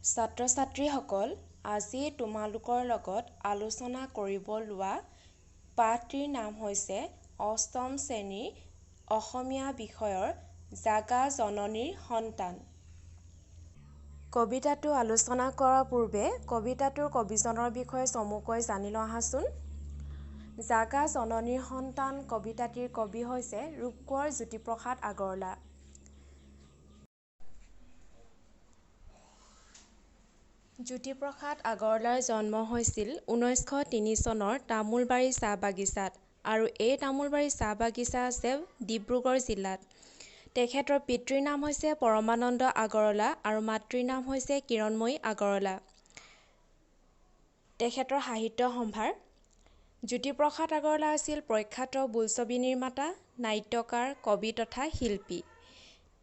ছাত্ৰ-ছাত্ৰীসকল, আজি তোমালোকৰ লগত আলোচনা কৰিব লোৱা পাঠটিৰ নাম হৈছে অষ্টম শ্ৰেণীৰ অসমীয়া বিষয়ৰ জাগা জননীৰ সন্তান। কবিতাটো আলোচনা কৰাৰ পূৰ্বে কবিতাটোৰ কবিজনৰ বিষয়ে চমুকৈ জানি লওঁ আহাচোন। জাগা জননীৰ সন্তান কবিতাটিৰ কবি হৈছে ৰূপকোঁৱৰ জ্যোতিপ্ৰসাদ আগৰৱালা। জ্যোতিপ্ৰসাদ আগৰৱালাৰ জন্ম হৈছিল 1903 চনৰ তামোলবাৰী চাহ বাগিচাত আৰু এই তামোলবাৰী চাহ বাগিচা আছে ডিব্ৰুগড় জিলাত। তেখেতৰ পিতৃৰ নাম হৈছে পৰমানন্দ আগৰৱালা আৰু মাতৃৰ নাম হৈছে কিৰণময়ী আগৰৱালা। তেখেতৰ সাহিত্য সম্ভাৰ। জ্যোতিপ্ৰসাদ আগৰৱালা আছিল প্ৰখ্যাত বোলছবি নিৰ্মাতা, নাট্যকাৰ, কবি তথা শিল্পী।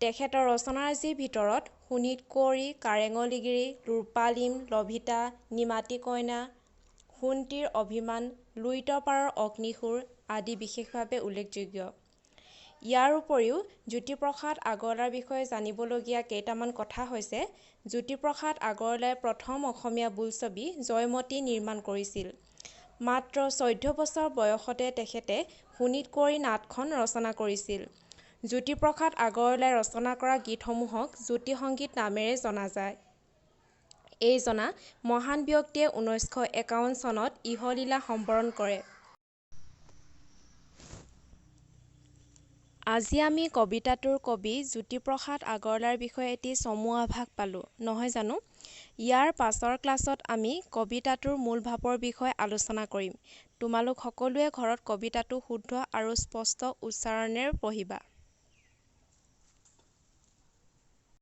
তেখেতৰ ৰচনাৰাজিৰ ভিতৰত শোণিত কুঁৱৰী, কাৰেঙৰ লিগিৰী, ৰূপালীম, লভিতা, নিমাতী কইনা, সোণটিৰ অভিমান, লুইতৰ পাৰৰ অগ্নিসুৰ আদি বিশেষভাৱে উল্লেখযোগ্য। ইয়াৰ উপৰিও জ্যোতিপ্ৰসাদ আগৰৱালাৰ বিষয়ে জানিবলগীয়া কেইটামান কথা হৈছে, জ্যোতিপ্ৰসাদ আগৰৱালাই প্ৰথম অসমীয়া বোলছবি জয়মতী নিৰ্মাণ কৰিছিল। মাত্ৰ 14 বছৰ বয়সতে তেখেতে শোণিত কুঁৱৰী নাটখন ৰচনা কৰিছিল। জ্যোতিপ্ৰসাদ আগৰৱালাই ৰচনা কৰা গীতসমূহক জ্যোতি সংগীত নামেৰে জনা যায়। এইজনা মহান ব্যক্তিয়ে 1951 চনত ইহলীলা সম্বৰণ কৰে। আজি আমি কবিতাটোৰ কবি জ্যোতিপ্ৰসাদ আগৰৱালাৰ বিষয়ে এটি চমু আভাস পালোঁ, নহয় জানো? ইয়াৰ পাছৰ ক্লাছত আমি কবিতাটোৰ মূল ভাৱৰ বিষয়ে আলোচনা কৰিম। তোমালোক সকলোৱে ঘৰত কবিতাটো শুদ্ধ আৰু স্পষ্ট উচ্চাৰণেৰে পঢ়িবা।